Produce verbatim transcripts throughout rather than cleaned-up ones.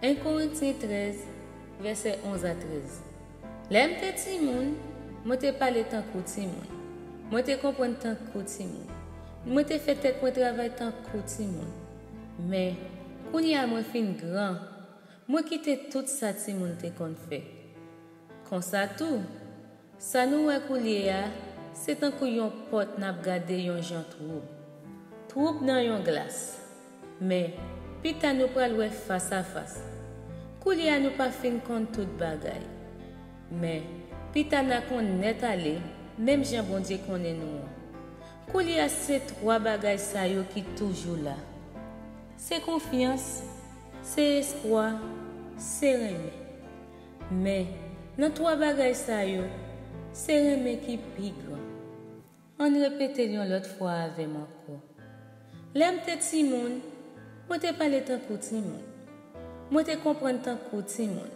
En Korentyen trèz, vèsè onz a trèz. Lè m te timoun, mwen te pale tankou timoun. Mwen te konprann tankou timoun. Mwen te fè tèt mwen travay tankou timoun. Men, kounye a mwen fin gran, mwen kite tout sa timoun te konn fè. Konsa tou, sa nou wè koulye a, se tankou yon pòt n ap gade yon jan twoub. Twoub nan yon glas. Men, pita nou pral wè fas a fas. Koulye a nou pa fin konn tout bagay. Men, pita n a konn nèt ale, menm jan Bondye konnen nou an. Koulye a se twa bagay sa yo ki toujou la. Se konfyans, se espwa, se renmen. Men, nan twa bagay sa yo, se renmen ki pi gran. Ann repete l yon lòt fwa avè m ankò. Lè m te timoun, mwen te pale tankou timoun. Mwen te konprann tankou timoun.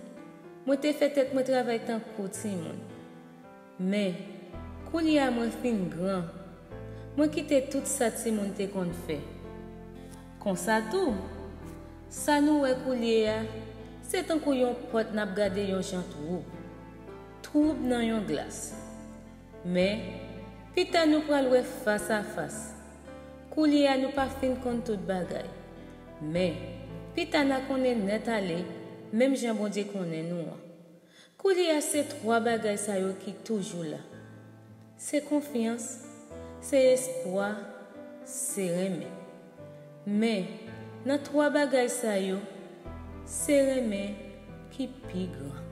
Mwen te fè tèt mwen travay tankou timoun. Men, koulye a mwen fin gran, mwen kite tout sa timoun te konn fè. Konsa tou, sa nou wè koulye a, se tankou yon pòt n ap gade yon jan twoub. Twoub nan yon glas. Men, pita nou pral wè fas a fas. Koulye a nou pa fin konn tout bagay. Men, pita n a konnen nèt ale, menm jan Bondye konnen nou an. Koulye a se twa bagay sa yo ki toujou la. Se konfyans, se espwa, se renmen. Men, nan twa bagay sa yo, se renmen ki pi gran.